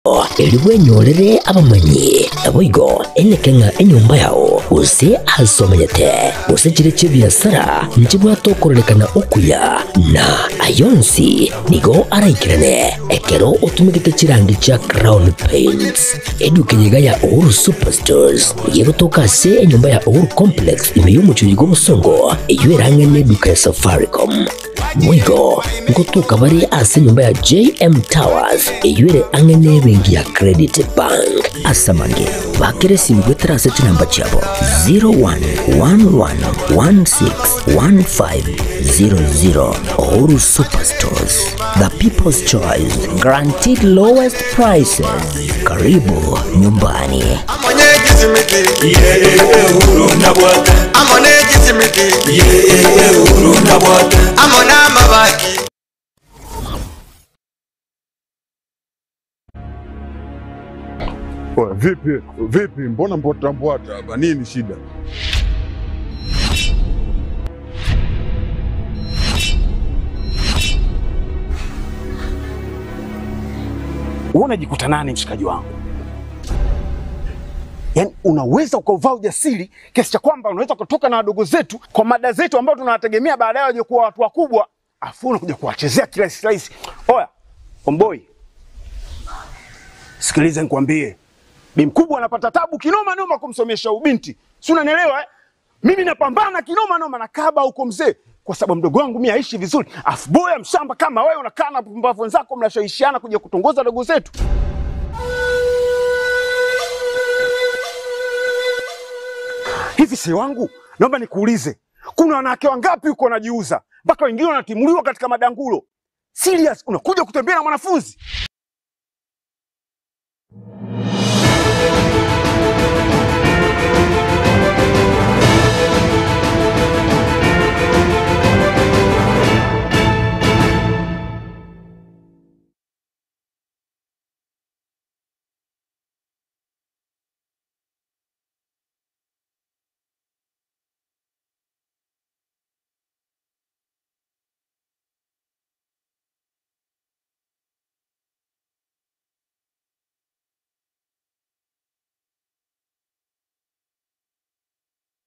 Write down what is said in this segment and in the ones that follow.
Erio bwenyorere abamanyi, naboigo eneke ng'a enyomba yao, gose aase omenyete, gose chire chi'ebiasara nchibwate okororekana okuya, na aya onsi nigo araikerane ekero otumegete chirangi chia Crown Paints. Eduka eye iga ya Uhuru Superstores nigo egotoka ase enyomba ya Uhuru Complex ime y'omochie oyio bw'obosongo, eyio ere ang'e neduka ya Safaricom. Boigo ngotoka bare ase enyomba ya JM Towers eyio ere ang'e n'ebenki ya Credit Bank. Ase amange, bakera esimi goetera ase chinamba chiabo 0111161500. Uhuru Superstores, the people's choice, guaranteed lowest prices. Karibu nyumbani. Oya, vipi vipi, mbona mbwata mbwata hapa? Nini shida? Wewe unajikuta nani mshikaji wangu? Yaani unaweza ukauvaa ujasiri kiasi cha kwamba unaweza kutoka na wadogo zetu kwa mada zetu ambao tunawategemea baadaye waje kuwa watu wakubwa, afu unakuja kuwachezea kirahisi rahisi. Oya, omboi, sikiliza nikwambie, bi mkubwa anapata tabu kinoma noma kumsomesha ubinti, si unanielewa eh? Mimi napambana kinoma noma na kaba huko mzee, kwa sababu mdogo wangu mimi aishi vizuri, afu boya mshamba kama wewe unakaa na pumbavu wenzako mnashawishiana kuja kutongoza dogo zetu. Hivi si wangu, naomba nikuulize, kuna wanawake wangapi huko wanajiuza mpaka wengine wanatimuliwa katika madangulo? Serious, unakuja kutembea na mwanafunzi?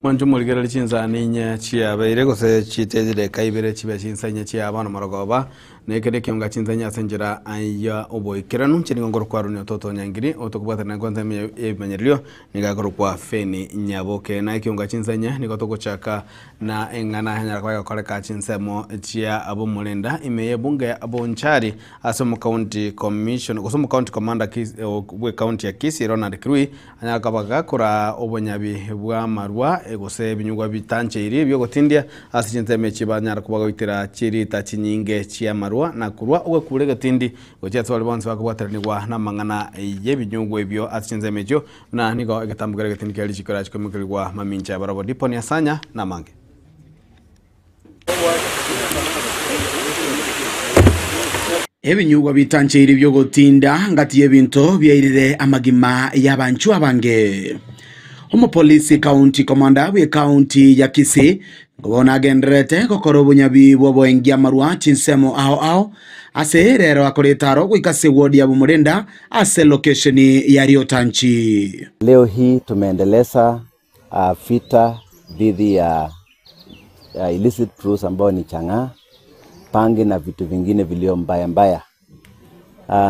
Mwanche omorigereria chinsani inye chiabeire, gose chitezire ekaibere chibe chinsa inye chia bono morogoba, na ekero ekionga chinsa inye ase enchera ya oboikeranu. Inche nigo nkorokwa Aroni Ototo Nyangiri, otokobwaterana kwansa ime ebimanyererio nigo akorokwa Feni Nyaboke. Na ekionga chinsa inye nigo togochaka na eng'ana enyara koba egokoreka chinsemo chia ab'omorenda ime y'ebunge ya Bonchari ase omocounty commission gose omocounty commander bw'ecounty ya Kisii Ronald Kirui anyare koba gakora obonyabi bw'amarwa gose ebinyugwa bitancheiri bi'ogotindia ase chinsemo echi banyare koba goitera chirita chinyinge chi'amarwa na korwa ogwekura egetindi gochia ase baria bonsi bakobwateranigwa namang'ana y'ebinyugwa ebio ase chinsemo echio buna nigo egetambo keria egetindi kia richiko erache koimokerigwa mamincha barabwo Diponi Asanya namange. Ebinyugwa bitancheiri bi'ogotinda ngati y'ebinto biairire amagima y'abanchwa abange. Omopolisi County Commander bw'ecounty ya Kisii nigo bono agendererete gokora obonyabi bw'oboengi amarwa chinsemo ao ao ase rero akorete aro goika ase ward ya Bomorenda ase location ya Riotanchi. Leo hii tumeendeleza vita dhidi ya illicit brews ambao ni chang'aa, bangi na vitu vingine vilio mbaya mbaya.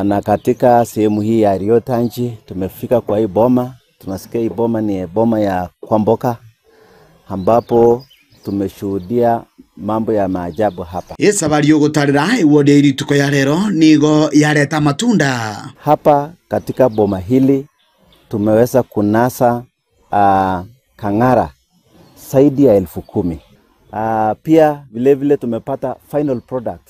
Na katika sehemu hii ya Riotanchi tumefika kwa hii boma. Tunasikia hii boma ni boma ya Kwamboka ambapo tumeshuhudia mambo ya maajabu hapa. Esabari yogotarera eward ya rituko ya rero nigo yareta amatunda. Hapa katika boma hili tumeweza kunasa kang'ara zaidi ya 10,000. Pia vile vile tumepata final product.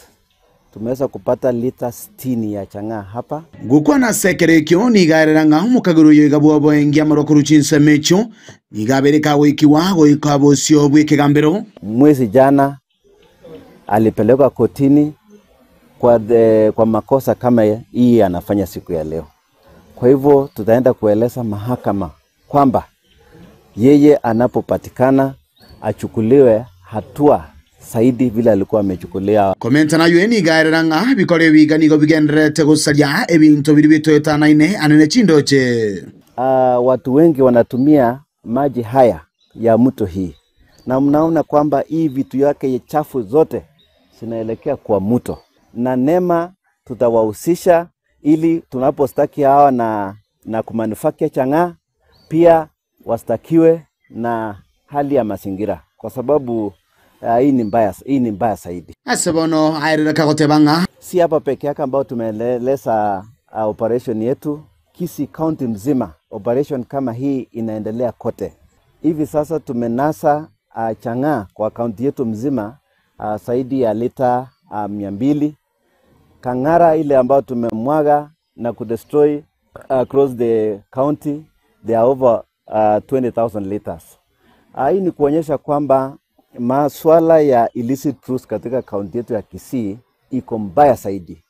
Tumeweza kupata lita 60 ya chang'aa hapa. Gukwana sekerekio nigarera ng'a omokagero oyo iga bwoboengi amarokoro chinsemo echio nigabereka goikiwa goika bosio bw'ekegambero. Mwezi jana alipelekwa kotini kwa makosa kama hii anafanya siku ya leo. Kwa hivyo tutaenda kueleza mahakama kwamba yeye anapopatikana achukuliwe hatua zaidi vile alikuwa amechukulia. Komenta naywe nigo aerera ng'a bikora ebiga nigo bigendererete gosaria ebinto biria bitoetanaine ane ne chindoche. Watu wengi wanatumia maji haya ya mto hii na mnaona kwamba hii vitu yake chafu zote zinaelekea kwa mto, na NEMA tutawahusisha ili tunapostaki hawa na kumanufacture chang'aa pia wastakiwe na hali ya mazingira kwa sababu hii ni mbaya zaidi. Ase bono aerera kagoteba ng'a Si hapa peke yake ambao tumeeleza operation yetu, Kisii County mzima operation kama hii inaendelea kote. Hivi sasa tumenasa chang'aa kwa kaunti yetu mzima zaidi ya lita 200. Kang'ara ile ambayo tumemwaga na kudestroy across the county they are over 20,000 liters. Hii ni kuonyesha kwamba maswala ya illicit brews katika kaunti yetu ya Kisii iko mbaya zaidi.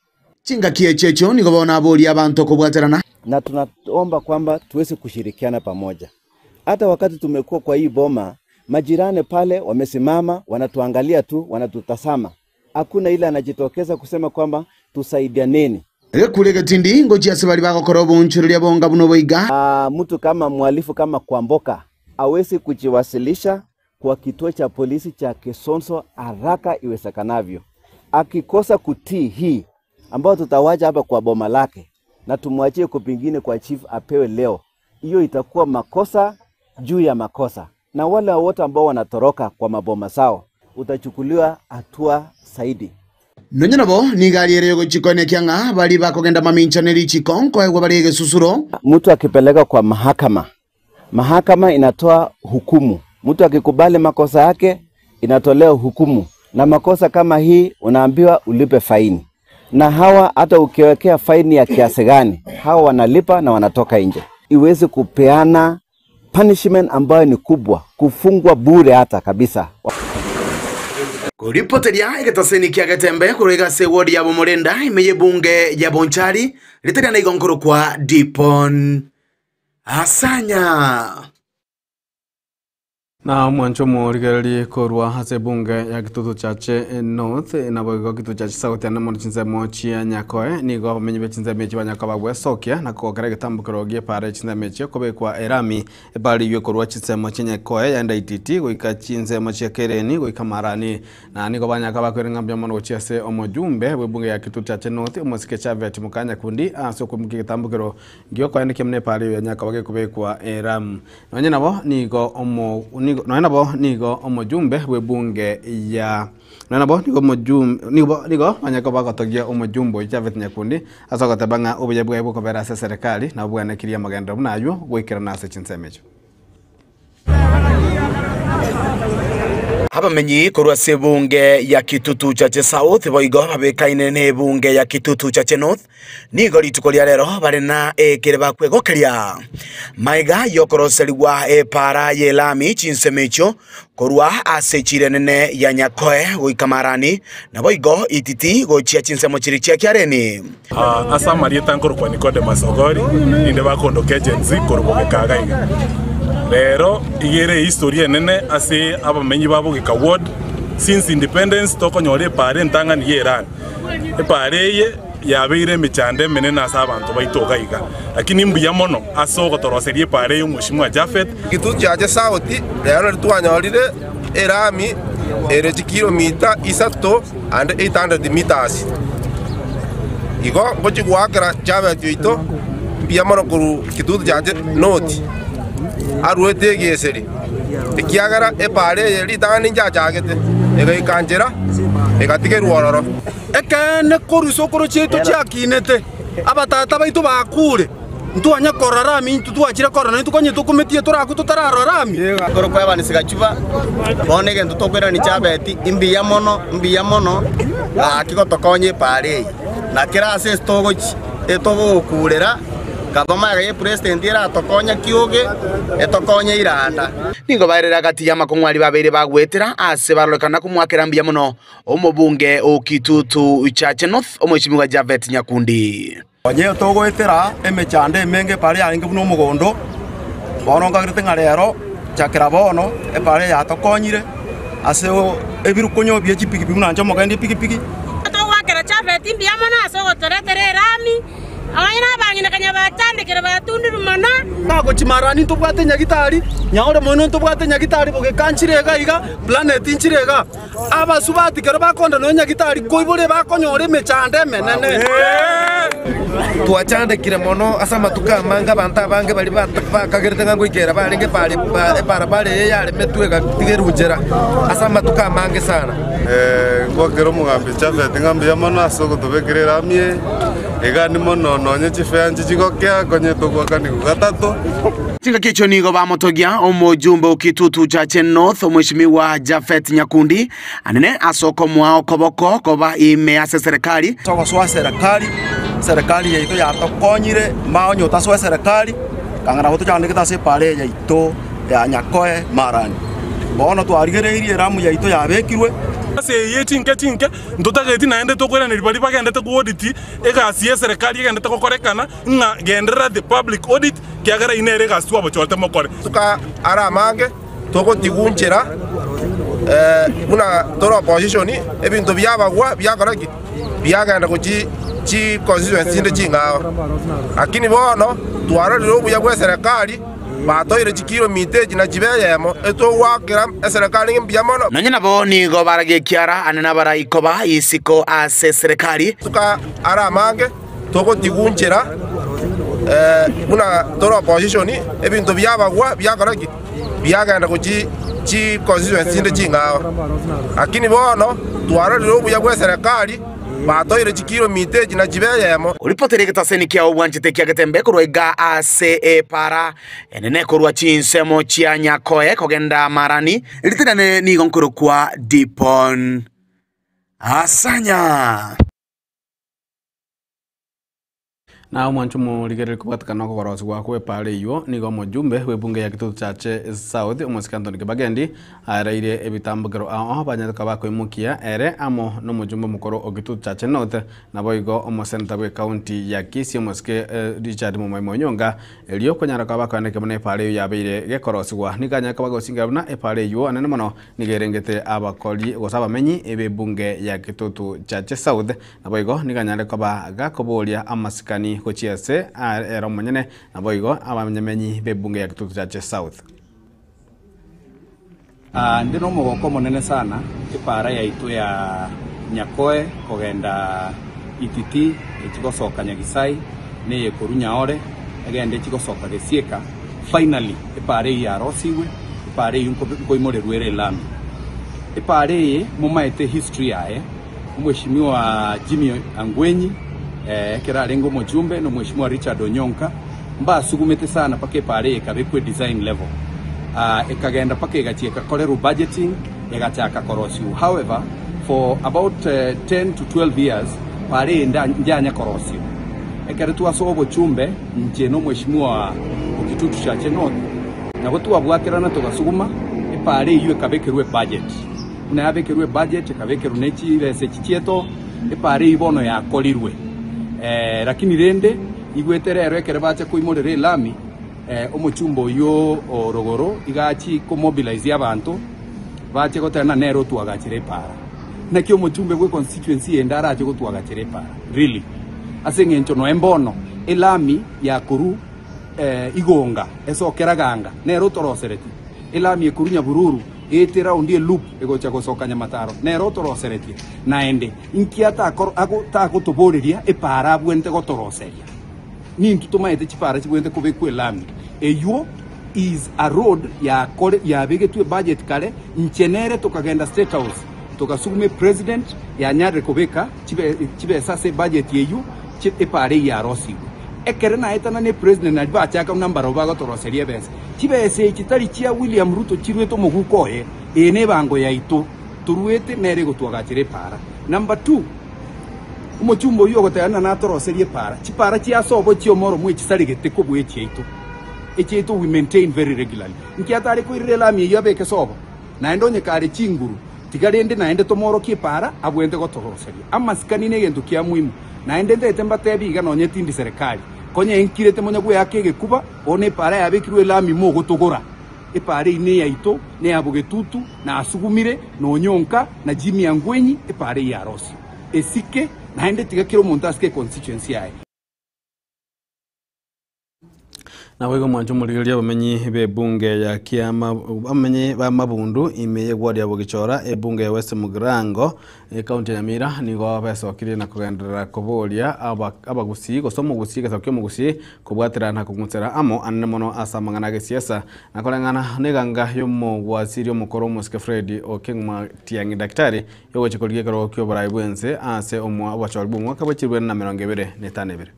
Chingaki echi echio nigo bono aboria abanto kobwaterana. Na tunaomba kwamba tuweze kushirikiana pamoja. Hata wakati tumekuwa kwa hii boma, majirani pale wamesimama, wanatuangalia tu, wanatutazama. Hakuna ile anajitokeza kusema kwamba tusaidianeni. Egekure getindi ngochia ase baria bagokora obonchoreria bonga buno boiga. Mtu kama mhalifu kama Kwamboka awezi kujiwasilisha kwa kituo cha polisi cha Kisonso haraka iwezekanavyo. Akikosa kutii hii ambayo tutawacha hapa kwa boma lake na tumwachie kwa pengine kwa chief apewe leo, hiyo itakuwa makosa juu ya makosa, na wale wote ambao wanatoroka kwa maboma zao utachukuliwa hatua zaidi. Nonye nabo nigo ariere yogochikonekia ng'a bari bakogenda mamincha richiko nkoegwa bari egesusuro. Mtu akipeleka kwa mahakama, mahakama inatoa hukumu. Mtu akikubali makosa yake inatolewa hukumu, na makosa kama hii unaambiwa ulipe faini. Na hawa hata ukiwekea faini ya kiasi gani, hawa wanalipa na wanatoka nje. Iweze kupeana punishment ambayo ni kubwa, kufungwa bure hata kabisa. Kuripoteria egetaseni kia Getembe korwa ase ward ya Bomorenda ime bunge ya Bonchari ritaria na igonkoro kwa Dipon Asanya. Na omwancho omorigereri korwa ase ebunge ya Kitutu Chache North nabo igo Kitutu Chache South ane mono chinsemo chia Nyakoe nigo abamenyi be chinsemo echi ba Nyakoe bagwesokia na kogokera egetambokero gia epara chinsemo echio kobekwa erami epara eywo ekorwa chinsemo chia Nyakoe yaenda Ititi goika chinsemo chia Kereni goika Marani na nigo ba Nyakoe bakoira ng'a mbuya mono gochia ase omojumbe bwa ebunge ya Kitutu Chache North omosike Chavet Mukanya Kundi ase okoimokia egetambokero giokoendekia muna epara eyo ya Nyakoe bagekobekwa eramu. Nonye nabo nigo omo nigo nonya nabo nigo omojumbe bw'ebunge ya nonya nabo nigo omojumbe nigo nigo banyaka bagotogia omojumbe oyo Japhet Nyakundi ase ogoteba ng'a obuya bwaye bokobera ase serikali nabo bwanekirie amagendero buna aywo goikerana ase chinsemo echio. Abamenyi korwa ase ebunge ya Kitutu Chache South boigo babekaine na ebunge ya Kitutu Chache North nigo rituko ria rero bare na ekere bakwegokeria maiga yokoroserigwa epara y'elami chinsemo echio korwa ase echiro enene ya Nyakoe goika Marani nabo igo Ititi gochia chinsemo chiri chia Kiareni. Ase amarieta nkorokwa Nicodemus Ogori, ninde bakondoka Agency korwa Bogeka iga iga. Rero iga ere ehistory enene ase abamenyi ba Bogeka ward, since independence tokonyora epara entang'ani ya erani. Epara eye yabeire emechando emenene ase abanto baito iga iga. Lakini mbuya mono ase ogotoroseria epara eye omweshimiwa Japhet. Kitutu Chache South rero twanyorire erami ere chikilomita isato and 800 meters. Igo ngochi goakera Japhet oito mbuya mono korwa Kitutu Chache North aruete egeseri ekiagera epara eye ritang'ani nchachagete egaika nchera egatigerwa ororo. Ekene korwa okoro chiaito chiakinete abatata baito bakure ntwanya korora rami intwe twachire korora intwe konye tokometie torakwe totararora rami. Koro kwebanisiga chuba bono egento tokoirani Japhet mbuya mono mbuya mono gaki gotokonya epara eye na kera ase ase togochi etogokurera gavama ya president eratokonya kioge etokonya iranda. Nigo baerera gati ya makong'wari babeire bagwetera ase barorekana komwakera mbuya mono omobunge o Kitutu Chache North omweshimiwa Japhet Nyakundi. Onye togoetera emechando emenge epara yarenge buna omogondo bono nkagerete ng'a rero chakera bono epara yatokonyire Ase ebirukonyo bie chipigipigi buna inche omogendi epigipigi. Togoakera Jafeti mbuya mono ase ogotoretera erami, nonya nabang'ina konya bachandekire batundirwe mono. Bagochia Marani ntobwate nyagitari, Nyaore moino ntobwate nyagitari, Bogeka nchire iga iga, Planet nchire iga. Abasubati kero bakonda nonya nyagitari koibora ebakonyora emechando emenene. Twachandekire mono ase amatuko amange, abanto abange baria bakagerete ng'a ngoikera barenge ebarabara eye yaremetwe egatigerwa nchera ase amatuko amange sana. Ngwakera omogambi Japhet ng'a mbuya mono ase ogotobekera erami eye, egani mono nonye chifare nchichigokea konya togoakanigwa gatato. Chingaki echio nigo bamotogia omojumbe o Kitutu Chache North Omweshimiwa Japhet Nyakundi anene ase okomoa okoboko koba ime ase eserekari. Togosoa eserekari, eserekari yaito yatokonyire, mao onye otasoa eserekari, kang'ana nabo tochandegete ase epara eye yaito ya Nyakoe Marani. Bono twarigereirie eramu yaito yabekirwe. Ase eyio chinke chinke ntotageti naende tokoiraneria baria bagendete koaudit egasi y'eserekari egendete gokorekana ng'a genderera the public audit kiagera eyio nere egasi twabochorete mokore. Amatuko are amange togotigunchera buna tore opposition, ebinto biabagwa biakora ki? Biagenda gochia chi constituency chinde ching'ao. Lakini bono twarorire obuya bwa eserekari, batoeire chikilomita echi na chibe eyemo, etogoakera eserekari ng'a mbuya mono. Nonya nabo nigo baragie ekiara ane nabaraikoba isiko ase eserekari. Amatuko are amange togotigunchera buna tore opposition, ebinto biabagwa biakora ki? Biagenda gochia chi constituency chinde ching'ao. Lakini bono twarorire obuya bwa eserekari, batoeire chikilomita echi na chibe eyemo. Oripotere egetaseni kiao bwanchete kia Getembe korwa iga ase epaara enene korwa chinsemo chia Nyakoe kogenda Marani. Ritinane nigo nkorokwa Dipon Asanya. Na omwancho omorigereria kobwatekana nokogorosigwa kw'epaara eyio, nigo omojumbe bw'ebunge ya Kitutu Chache South, omosike Anthony Kibagendi, aereire ebitambokero ao banyare koba bakoimokia ere amo nomojumbe omokoro o Kitutu Chache North, naboigo omoseneta bw'ecounty ya Kisii omosike Richard Momoima Onyonga, erio konyara koba bakoenekia buna epaara eyio yabeire gekorosigwa. Nigo anyare koba gosingera buna epaara eyio anene mono nigo erengete abakori gose abamenyi b'ebunge ya Kitutu Chache South, Naboigo nigo anyare koba gakoboria amasikani gochia ase ere omonyene, naboigo abamenyi b'ebunge ya Kitutu Chache South. Aa, Ndi nomogoko omonene sana epaara yaito ya Nyakoe kogenda Ititi echi gosoka Nyagisai na eye korwa Nyaore egende echi gosoka Gesieka. Finally epaara eyio yarosigwe, epaara eyio nkoimorerwa ere elami. Epaara eye momaete history yaye. Omweshimiwa Jimmy Angwenyi ekero arenge omochumbe na omweshimiwa Richard Onyonka mbasugumete sana mpaka epaara eye ekabekwa edesign level ekagenda mpaka egachia ekakorerwa budgeting egachaka korosiwa however for about 10 to 12 years paara eye njanya korosiwa. Ekero twasoa obochumbe inche na omweshimiwa o Kitutu Chache North nabo twabwaterana togasuguma epaara eyio ekabekerwa ebudget. Buna yabekerwe ebudget, ekabekerwa ne chibesa echi chiaito, epaara eyio bono yakorirwe. Lakini rende, igwete rero ekero bacha koimorera elami, omochumba oyio o rogoro iga achie komobilize abanto, bache goteba ng'a nere otwagachere epaara. Naki omochumbe bwe constituency ende arache gotwagachera epaara? Really? Ase eng'encho noe mbono elami yakorwa igonga esokera ganga, nere otoroseretie elami ekorwa nyabururu, Eete raundi eloop egocha gosoka nyamataro, nere otoroseretie. Naende, inki atagotoboreria epaara abwenerete gotoroseria? Nintwe tomaete chipaara chibwenerete kobekwa elami. Eywo is a road yakore yabegetwe ebudget kare, inche nere tokagenda State House togasuguma epresident yanyarire kobeka chibesa ase ebudget eywo epaara eyio yarosigwe. Ekere naetana ne president naria bachaka buna mbarabwo bagotoroseria ebesa. Chibesa echi tari chia William Ruto chiruete omoguko oye, eye nebango yaito toruete nere egotwagachera epaara. Number two, omochumba oyio ogoteba ng'a natoroserie epaara, chipaara chia sobo chi'omoro mwechisaregete kobua echiaito. Echiaito we maintain very regularly. Nki atare koirera elami eyio abeke sobo? Naende onye kare chinguru, tiga rende naende tomorokie epaara abwenerete gotoroseria. Amasikani negento kia muhimu. Naende ntagete mbatebie iga nonye tindi serekari, konya enkirete monya gweaka egekuba, Bono epaara yabekirwe elami mogotogora. Epaara eyio neyaito, na eya Bogetutu, na Asugumire, na Onyonka, na Jimmy Angwenyi, epaara eyio yarosio. Esike, naende tiga kera omonto asike econstituency yaye. Naboigo mwanche omorigereria abamenyi b'ebunge ya Kiama abamenyi ba Mabundu ime y'egwadi ya Bogichora ebunge ya West Mugirango ekaunti ya Nyamira nigo besokirie na kogenderera koboria aba abagusii gose omogusii egesaku kia omogusii kobwatera na kong'usera amo anene mono ase amang'ana agesiasa na koreng'ana neganga y'omogwasiri omokoro omosike Fred Okeng'u Matiang'i Daktari yogochia korigia ekerogo ki'oborai bw'ense ase omwa obochori bw'omwaka bwe chilifu na emerongo ebere na etano ebere.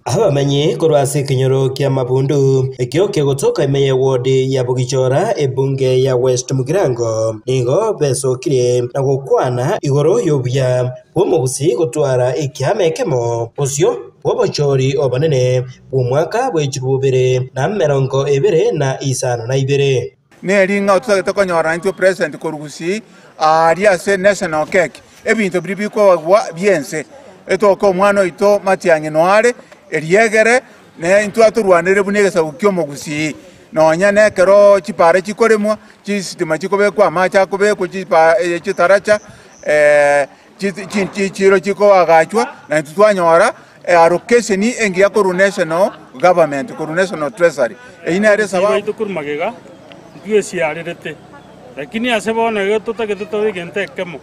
Abamenyi korwa ase ekenyoro kia Mabundu, ekio kegotoka ime y'ewodi ya Bogichora ebunge ya West Mugirango, nigo besokirie na gokwana igoro y'obuya bw'omogusii gotwara ekiama ekemo bosio bw'obochori obonene bw'omwaka bw'echirubere na emerongo ebere na isano na ibere. Neri ng'a totagete konyora intwe president korwa Gusii aaria ase national cake, ebinto biria bikobagwa bi'ense. Etoke omwana oito Matiang'i noare, eriegere, ne intwe atorwanerere buna egesaku ki'omogusii. Nonya nekero chipara chikoremwa, chisitima chikobekwa, amache akobekwa, chipa chitaracha chichiro chikoagachwa, na intwe twanyora allocation engiya korwa national government, korwa national treasury. Eyio nere esababu. Baito korwa magega ntwesiarerete, lakini ase bono iga totagete tobe egento ekemo.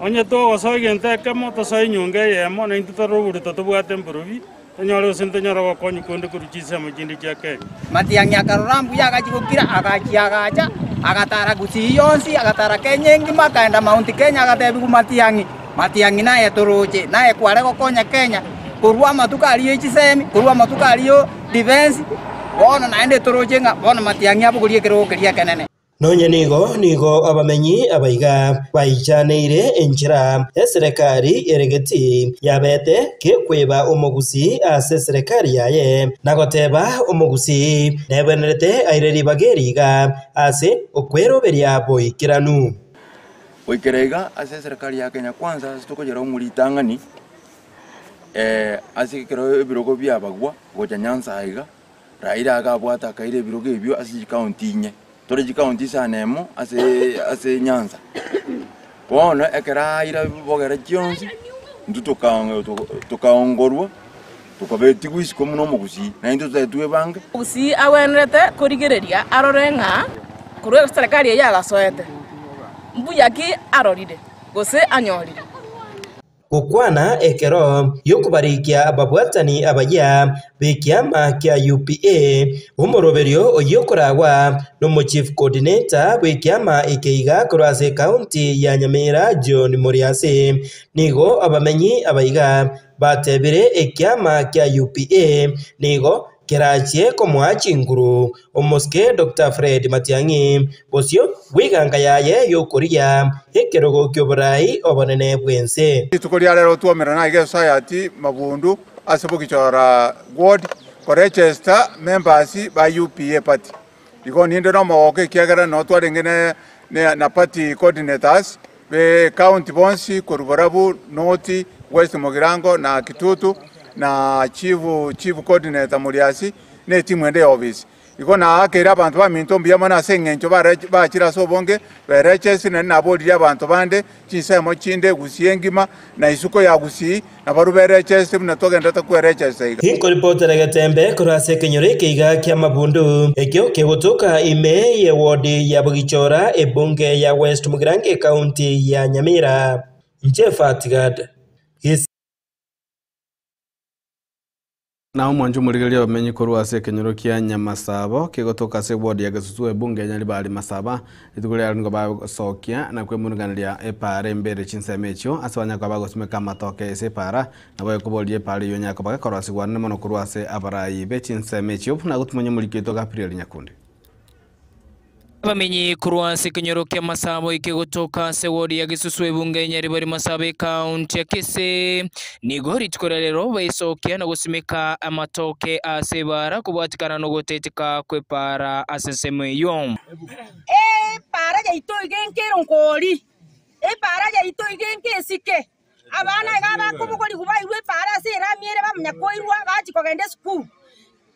Onye togosoa egento ekemo, tosoe enyongo eyemo, na intwe torore oborito tobwate mborobi, tonyore gose ntonyore ogokonywa konde korwa chinsemo chinde chia Kenya. Matiang'i akarora mbuya agachia gokira, agachia agacha, agatara Gusii yonsi, agatara Kenya engima, akaenda Mount Kenya agatebiwa Matiang'i, Matiang'i naye toroche, naye kware gokonya Kenya korwa amatuko aria ye chisemi, korwa amatuko aria o defence, bono naende toroche ng'a bono Matiang'i abogorie ekerogo keria ekenene. Nonya nigo nigo abamenyi abaiga baichaneire enchera eserekari eregeti yabete kekweba omogusii ase eserekari yaye, na goteba omogusii nebwenerete aire ribaga eri iga ase okweroberia boikeranu. Goikera iga ase eserekari ya Kenya Kwanza ase tokonyora omoritang'ani ase ekero ebirogo biabagwa gocha Nyanza iga, Raila akabwata akaira ebirogo ebio ase chikaunti inye, tore chikaunti isano emo ase ase Nyanza. Bono ekero aira bogere chionsi, intwe toka tokaongorwa, tokabetigwa isiko buna omogusii, naintwe totagete twebange. Omogusii agwenerete korigereria arore ng'a korwa eserekari eyio agasoete, mbuya ki arorire gose anyorire. Gokwana ekero gi'okobarikia ababwatani abayia b'ekiama kia UPA, omoroberio oyio okoragwa nomo-chief coordinator bw'ekiama eke iga korwa ase ekaunti ya Nyamira John Muriasi. Nigo abamenyi abaiga batebire ekiama kia UPA nigo kerachie komoa chinguru Omosike Doctor Fred Matiang'i bosio bw'eganga yaye y'okorigia ekerogo ki'oborai obonene bw'ense. Rituko ria rero twaumerana aiga esociety Mabundu ase Bogichora ward koregister members ba UPA party. Igo ninde nomogoko ekiagera noo twarenge ne na party coordinators be county bonsi korwa Borabu, North, West Mugirango na Kitutu na chief chief coordinator Muriasi ne etimu ende ya ofisi. Igo naakeire abanto baminto mbuya mono ase engencho bachire ase obonge, berechesi, naende naboririe abanto bande chinsemo chinde Gusii engima, na isiko ya Gusii, nabarabwo berechesi buna togenderete kwerechesa iga. Inkoripotera egetembe korwa ase ekenyoro eke iga ki'amabundu, ekio kegotoka ime y'ewodi ya Bogichora, ebunge ya West Mugirango ekaunti ya Nyamira. Inche Fatgad. Na omwancho omorigereria abamenyi korwa ase ekenyoro kia Nyamasabo kegotoka ase eward ya Gesusu ebunge ya Nyaribari Masaba rituko riaro nigo bagosokia na kwemurunganeria epaara embere chinsemo echio ase banyare koba bagosimeka amatoke ase epaara nabo ekoboria epaara eyio onyare koba gekorosigwa anene mono korwa ase abarai be chinsemo echio buna gotumanya omoriki oito Gabriel Nyakundi. Abamenyi korwa ase ekenyoro kia Masabo eke gotoka ase ward ya Gesusu ebunge ya Nyaribari Masaba ekaunti ya Kisii nigo rituko ria rero baisokia na gosimeka amatoke ase ebaara kobwatikana nogotetika kw'epaara ase ensemo eyio. Epaara yaito iga enke eronkori, epaara yaito iga enke esike. Abana iga abakobogorigwa bairwe epaara ase erami ere bamanya koirwa bachia kogenda esukuru.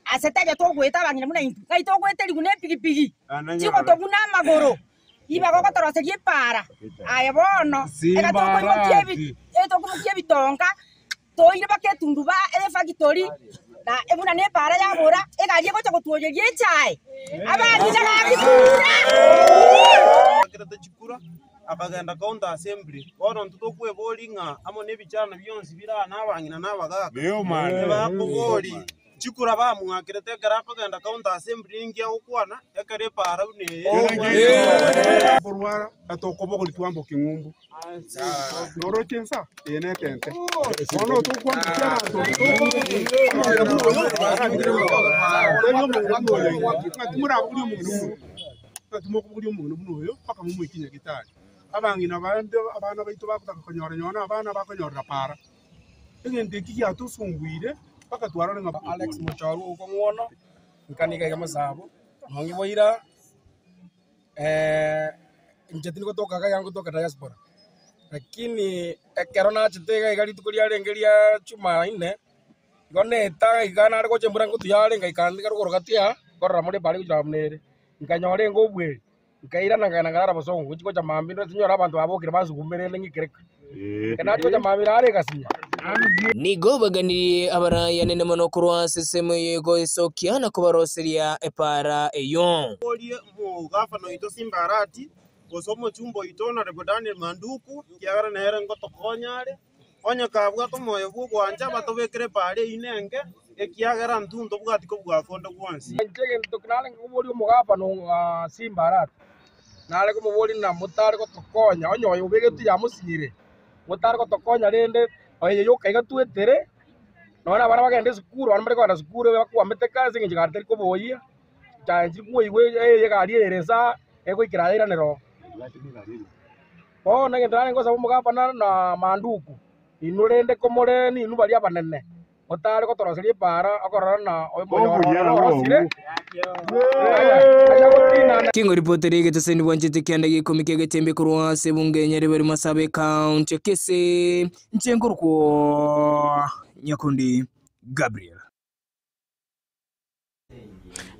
Ase taiyo togoeta abang'ina buna intwe, ngai togoeterigwa nepigipigi chigotobuna amagoro, ribaga ogotoroseria epaara. Aye bono, eka tokoimokia ebi tokoimokia ebitonga, toire mpaka etunduba efactory, na buna na epaara yabora, egari egocha gotwoyeria echae, abang'ina gaki kura! Akerete chikura, akagenda county assembly. Bono intwe tokweboria ng'a amo na ebichana bionsi bire aa na abang'ina na abagaka, nibakoboria chikura bamwakerete ekero akogenda county assembly ninki agokwana ekero epaara buna eye. Okorwara atokobogoria twambokia ng'umbu noroche ensa eye netente bono tokwambokia abanto ng'aki morabogorie omong'ina buna oyo ng'aki mokobogoria omong'ina buna oyo mpaka momoikie nyagetari abang'ina bande abana baito bagotaka konyora nonye na abana bakonyorera para. Egento eki giatosunguire mpaka twarora ng'a Alex Mochorwa okong'wono, nkaniga iga mosabo, nonye boira inche tindi gotoka iga iga ngotoka diaspora, lakini ekero nachete iga iga rituko riarenge ria jumanne, igo neta iga nare gocha embura ngotuya are ngaika ande rogoro gati aa, nkorora more ebari gochia buna ere, nkanyora enga obweri. Nkairana nkagenda nkarara bosongo, gochia gocha mambia ndore tinyore abanto babokire bansugumire rende ng'ikereka. Ekero nachia gocha mambia raro egasinya. Nigo baganirie abarayanene mono korwa ase ensemo eye goesokia na kobaroseria epaara eyio. Orie omogafana oito Simba Arati, gose omochumba oito Honourable Daniel Manduku, ekiagera nere ngotokonya are, onye kabwate omoyo bw'ogwancha batobekere epaara eyio nenge, ekiagera intwe ntobwati kobua konde gwonsi. Inche egento narenge koboria omogafana o Simba Arati, nare komoboria ng'a motare gotokonya, onye oyo obegetwe yamosinyire, motare gotokonya rende oyo yoka iga twetere, nonya na abana bagende esukuru, abana mbare kogenda sukuru bakwamete ase eng'encho egari teri koboyia, chichae nchiri koigwa egari ere inse egoikera yairanera oo. Bono egento narenge gosaba omogafana na Manduku, inwe rende komore ninwe baria abanene, motare gotoroseria epaara okorora ng'a omonyororo orosire, aye gotinana. Kingo ripoti ri'egeteseni bwanchete kianda gia ikomi kia Getembe korwa ase ebunge ya Nyaribari Masaaba Ekaunti ya Kisii, inche nkorokwa Nyakundi Gabriel.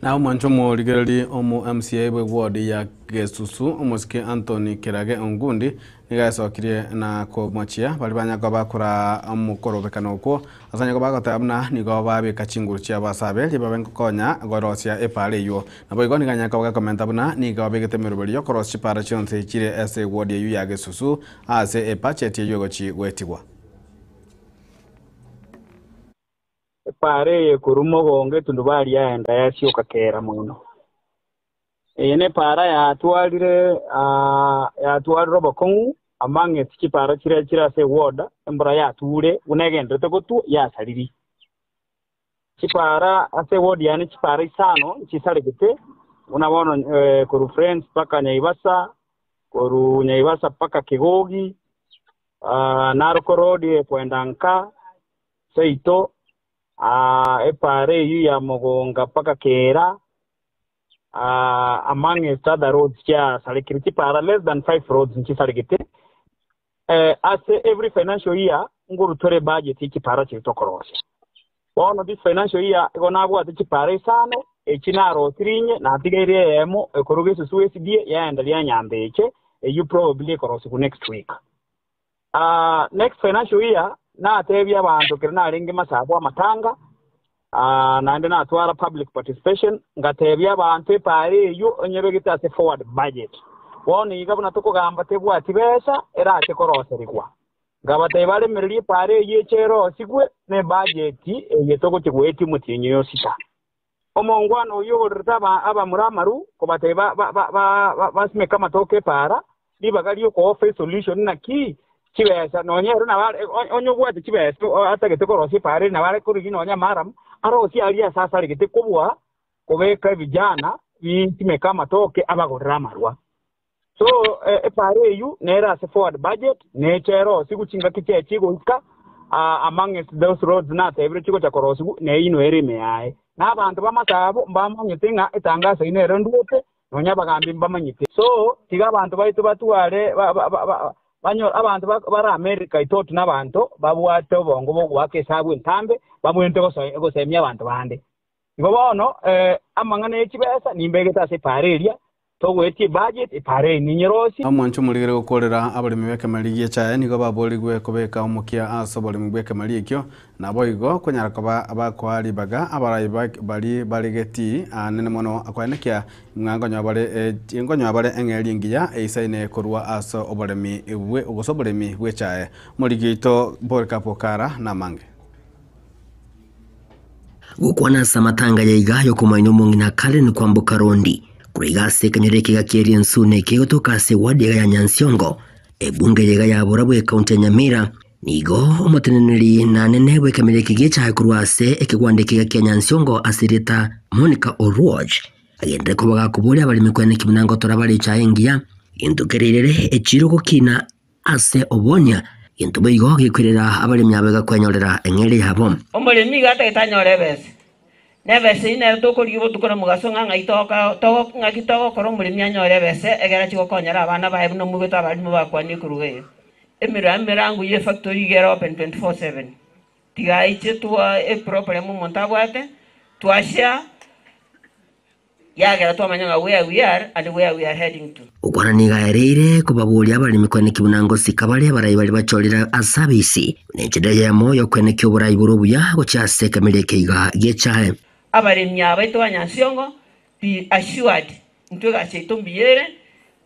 Na omwancho omorigereri omo MCA bwe ward ya Gesusu omosike Anthony Kerage Ongundi nigo aesokirie na komochia baria banyaka bakora omokorobekano okwo ase anyaka bagoteba buna nigo babeka chinguru chiabo ase abe ribabe nkokonya gorosia epara eywo. Naboigo nigo anyaka bagakomenta buna nigo babegete emeroberi yokorosia chipara chionsi chire ase ward eywo ya Gesusu ase ebudget eywo egochi goetigwa. Epaara eye korwa mogongo etundubari yaenda yasioka kera mono. Eye nepaara yatwarire yatwarire obokong'u among chipaara chiria chire ase eward, embura yature buna egenderete gotwa yasariri. Chipaara ase eward yane chipaara isano nchisaregete buna bono korwa Friends mpaka Nyaibasa, korwa Nyaibasa mpaka Kigogi, Narok Road ekwenda nka Seito, epaara eyio ya Mogonga mpaka Kera, amongst other roads chiasarekire chipaara less than five roads nchisaregete. Ase every financial year ngorutore budget ye chipaara chiria tokorosia. Bono this financial year igo nabwate chipaara isano, echi narosirie inye natigeire eyemo ekoruga esusu SDA yaenda ria Nyambeche eyio probably ekorosigwa next week. Next financial year natebia abanto ekero narenge masabo amatanga, naende natwara public participation, ngatebia abanto epaara eyio onyebegete ase forward budget. Bono iga buna tokogamba tebwati besa erache koroserigwa. Nkabatebia baremererie epaara eyio eche erosigwe ne budget eye togochia goetia omotienyi oyo sita. Omongwana oyio ogorerete abamura amaru kobatebia basimeke amatoke epaara, ribaga ri'okooffer esolution naki chibesa nonya ere nabo onye obwate chibesa atagete korosia epaara ere nabo are korigia nonya amaram arosie aria ase asaregete kobua kobeka ebijana bisimeke amatoke abagorere amarwa. So epaara eyio nere ase forward budget neche erosigwe chingaki chiaye chigoika amongst those roads natebire chigocha korosigwa neyio ere ime yaye. Na abanto b'amasabo mbamanyete ng'a etangaso eyio nere ndwete nonya abagambi mbamanyete. So tiga abanto baito batware abanto bare America itoti nabanto babwate obongo bogoaka esabu entambe babwenerete gosemia abanto bande. Igo bono amang'ana ye chibesa nimbegete ase epaara eria, togoetia ebudget, epaara eye ninyerosie. Omwancho omorigere gokorera abaremi b'ekemeri gi'echaye nigo baborigwe kobeka omokia ase oboremi bw'ekemeri ekio, naboigo konyara koba bakoa ribaga abarai baria bare getii aanene mono koenekia ng'a nkonyoa bare nkonyoa bare eng'eria engiya eisaine korwa ase oboremi bwe gose oboremi bw'echaye. Omoriki oito Polycarp Okara namange. Gokwana ase amatanga ya iga y'okomoenia omong'ina Karen Kwamboka Rondi, korwa iga ase ekenyoro ekiga ki'eria ensune kegotoka ase ewadi iga ya Nyansiongo, ebunge ya iga ya Borabwo ekaunti ya Nyamira, nigo omoteneneri na nene bw'ekenyoro eke gi'echaye korwa ase ekegwanda ekiga kia Nyansiongo ase erieta Monica Oluoch agenderere koba gakoboria abaremi kweneki buna ngotora bare echaye engiya, gento kereirere echiro gokina Ase obonia, gento boigo gekoirera abaremi abo egakwenyorera eng'eria yabo. Omoremi iga atagete anyore ebesa, na ebesa eyio nero tokorigia obotuko na omogaso ng'a ng'ai toka togo ng'aki togokora omoremi anyore ebesa egere achie gokonyera abana baye buna omoigwete abalimu bakwanie korwa iga. Emera emerango ye efactory iga ere open 24/7, tiga aiche twa eproblem omonto abwate, twashare. Yagera twamanya ng'a where we are and where we are heading to. Gokwana nigo aereire kobaboria abaremi kweneki buna ngosika bare abarai baria bachorire ase abisi, buna enchera eyemo y'okwenekia oborai bore obuya gochia ase ekemeria eke iga gi'echae. Abaremi aba baito ba Nyansiongo be assured intwe egasi yaito mbuya ere,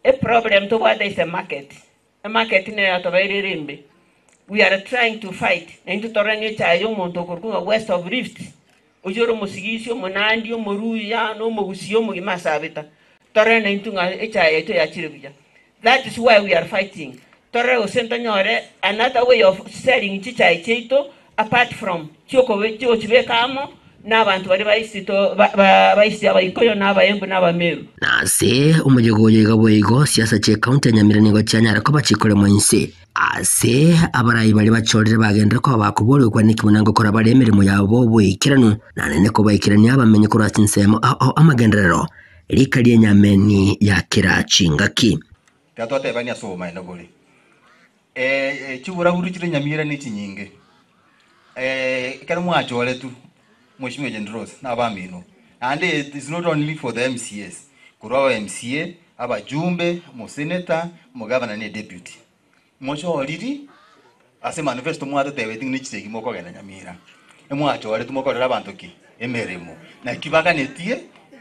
eproblem tobwate is a market, emarket nero yatobeire ere embe, we are trying to fight naintwe torore ng'a echae ya omonto okorokwa ng'a west of rift Oyio ore omosigisi, omonandi, omoruya, na omogusia omogima ase abeta. Torore naintwe ng'a echae yaito yachire buya. That is why we are fighting. Torore gose ntonyore another way of selling chichae chiaito apart from chiokobe chiogochibeka amo na abanto baria ba East to ba ba East Abaikoyo na Abaembu na Abameru. Na ase omoyega oyo iga boigo siasa chi'ecounty ya Nyamira nigo chianyara koba chikoremwa inse. Ase abarai baria bachorire bagenderere koba bakoboorigwa kwane buna ngokora bare emeremo yabo boikeranu, na nene kobaikerania abamenyi korwa ase ensemo ao ao amagenderero, rika ri'enyameni ya kera chingaki. Tiga twatebania ase obomaene bore. Chiburaburu chire nyamira ne chinyinge. Ekero mwachoretwe, Mheshimiwa Jane Rose na abamino, naende it is not only for the MCAs, korwa aba MCA, abajumbe, omosenator, omogavana ne deputy. Mochoriri ase manifesto mwatotebetie ng'a ne chisegi mokogenda Nyamira, emwachoretwe mokorere abanto ki? Emeremo. Naki baganetie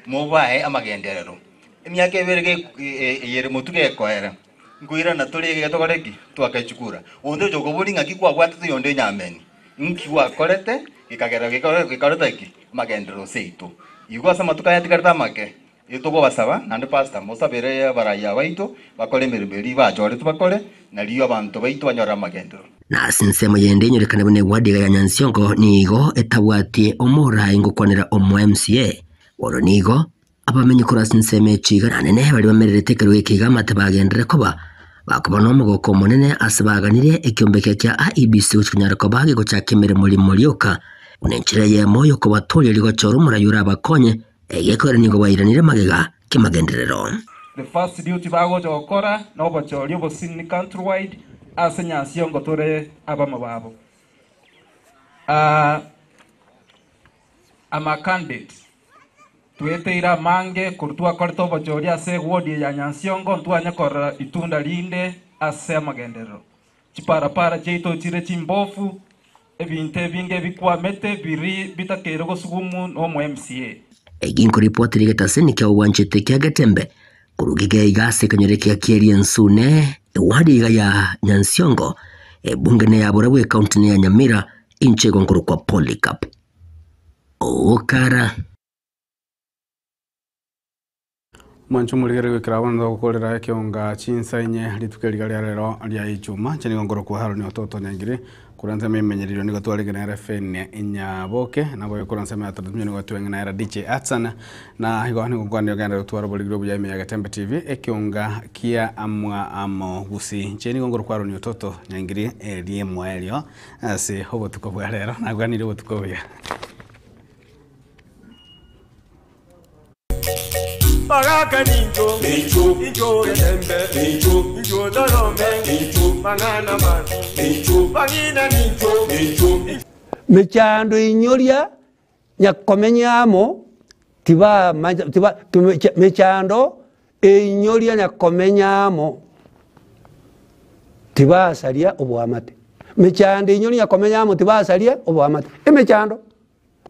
mobae amagenderero. Emiaka ebere ge eyere motwe gekoera, nkoirana tore iga tokore ki? Twake chikura. Onde ocha okoboria ng'aki kwabwatete oyonde enyameni, nki gwakorete gekagera gekoreta ki? Amagenderero seito. Igo ase amatuko aya atigarete amake, Etokobasaba naende Pastor, mosabere abarai abaito bakore emeremo eria bachoretwe bakore, nario abanto baito banyore amagenderero. Na ase ensemo yende enyorekane buna eward iga ya Nyansiongo nigo etabwatie omorai ngokwanera omo MCA. Bono nigo abamenyi korwa ase ensemo echi iga nanene baria bamererete ekerogo eke iga amate bagenderere koba bakoba nomogoko omonene ase baganirie ekiombe ekia kia IEBC gochia konyara koba gegochaka emeremo rimo rioka buna enchera eyemo yokobatoria rigochora omorai orabakonye Egekoera nigo bairanire magega k'emagenderero. The first duty bagocha gokora nobochori obosinini countrywide ase Nyansiongo tore abamo babo. I'm a candidate. Tweteire amange korwa twakorete obochori ase eward eye ya Nyansiongo ntwanye korora itunda rinde ase amagenderero. Chiparapara chiaito chire chimbofu, ebinto ebinge ebikwamete biri bitakeire gosugumu nomo MCA. Eki nkoripoti rigetaseni kia obwanchete kia Getembe korwa gega iga ase ekenyoro ekiya kia Riensune, ewadi iga ya Nyansiongo, ebunge neya Borabwo ecounty neya Nyamira, inche igo nkorokwa Polycarp Okara. Mwanche omorigereria goikera bono togokorera ekeonga chinsa inye rituko eriga ria rero ria ichuma. Inche nigo nkorokwa Haroni Ototo Nyangiri, korwa ensemo emenyererio nigo twarenge nere Feni Nyaboke, naboigo korwa ensemo ya Taratumia nigo twenge nere DJ Atsan, na igo nigo nkwanire ogende gotwara oborigiri obuya ime ya Getembe TV, ekeonga kia amwa amo gusii. Inche nigo nkorokwa Haroni Ototo Nyangiri eriemo erio ase obotuko bwa rero, nagwanirie obotuko obuya. Bagaka nincho, incho getembe, incho torome, mang'ana mansi, bang'ina nincho. Mechando inyoria Nyakomenya amo tibamanya tiba mechando einyoria nyakomenya amo tibasaria oboamate. Mechando einyoria nyakomenya amo tibasaria oboamate. Emechando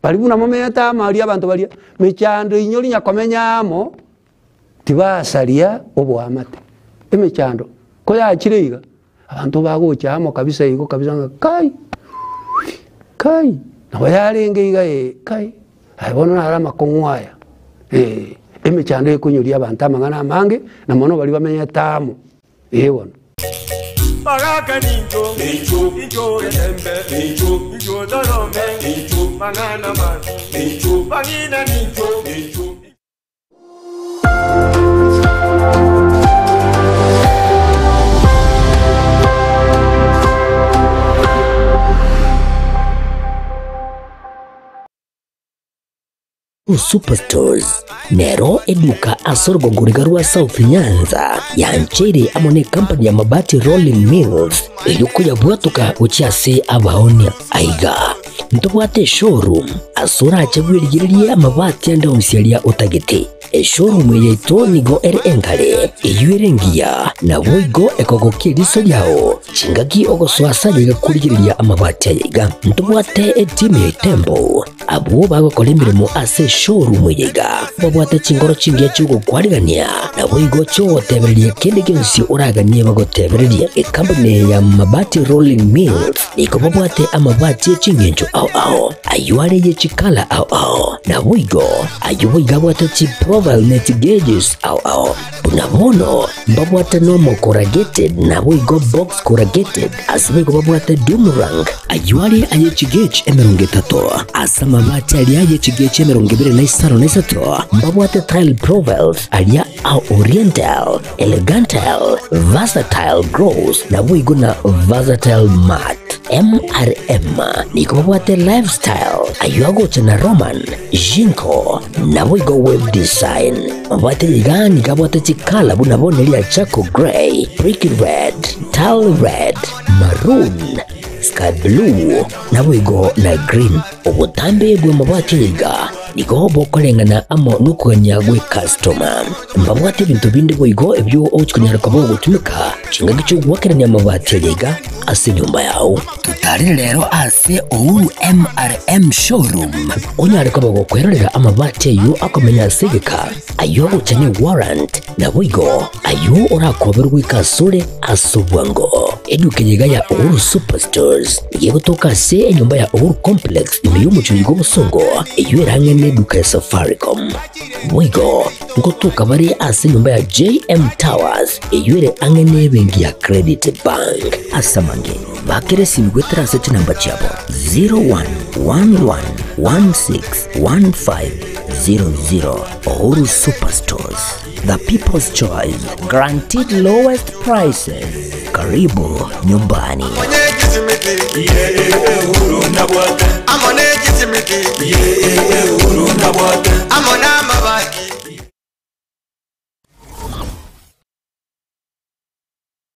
bari buna momenyete amo aria abanto baria, mechando einyoria nyakomenya amo tibasaria oboamate. Emechando koyachire iga abanto bagocha amo kabisa igo kabisa ng'a kai kai nabo yarenge iga eh kai aye bono naro amakong'u aya eh, emechando ekonyoria abanto amang'ana amange na mono baria bamenyete amo eh bono. Bagaka nincho, nincho, nincho getembe, nincho, nincho dorome, nincho, mang'ana masi, nincho, bang'ina nincho, nincho. Superstores nero eduka ase orogongo riga rwa South Nyanza yancheire amo ne company ya Mabati Rolling Mills erio koyabwatoka gochia ase abaonia. Aiga ntobwate eshowroom ase orache bwerigererie amabati ande onsi aria otagete. Eshowroom eye yaito nigo ere engare eywo ere engiya naboigo ekogokia eriso riao chingaki ogosoa ase aye iga korigereria amabati aye iga. Ntobwate etimu ya Itembo abwo bagokora emeremo ase eshowroom eye iga babwate chingoro chingiya chi'ogokwarigania naboigo chiogotebereria kende gionsi oraganie bagotebererie. Ekampuni eye ya Mabati Rolling Mills nigo babwate amabati e ching'encho ao ao aywo are ye chikala ao ao naboigo aywo boigo abwate chiprofile ne chigeges ao ao. Buna bono mbabwate normal corrugated naboigo box corrugated ase boigo babwate doom rank aywo are aye chigauge 30 ase amabati aria aye chigauge 23 mbabwate tile profiles aria a oriental, elegantal, versatile gross naboigo na versatile mat. MRM nigo babwate lifestyle aywo agocha na Roman, Jinko naboigo web design. Mabwate iga nigo abwate chikala buna bono eria charcoal grey, brick red, tile red, maroon, sky blue naboigo na green. Obotambe bw'amabati iga nigo bokoreng'ana amo nokogania gwe customer. Mbabwate ebinto binde boigo ebio ogochi konyara koba ogotumeka chingaki chi'ogoakerania amabati aria iga ase enyomba yao. Totarire rero ase Uhuru MRM Showroom onyare koba gokwerorera amabati ayio akomenya ase egeka, ayio agocha ne warrant, naboigo ayio orakoberwe goika asore ase obwango. Eduka eye iga ya Uhuru Superstores nigo egotoka ase enyomba ya Uhuru Complex ime y'omochie oiga obosongo, eyio ere ang'e neduka ya Safaricom. Boigo ngotoka bare ase enyomba ya JM Towers eyio ere ang'e nebenki ya Credit Bank. Ase amange, bakera esimi goetera ase chinamba chiabo 0111161500. Uhuru Superstores, the people's choice, guaranteed lowest prices. Karibu nyumbani.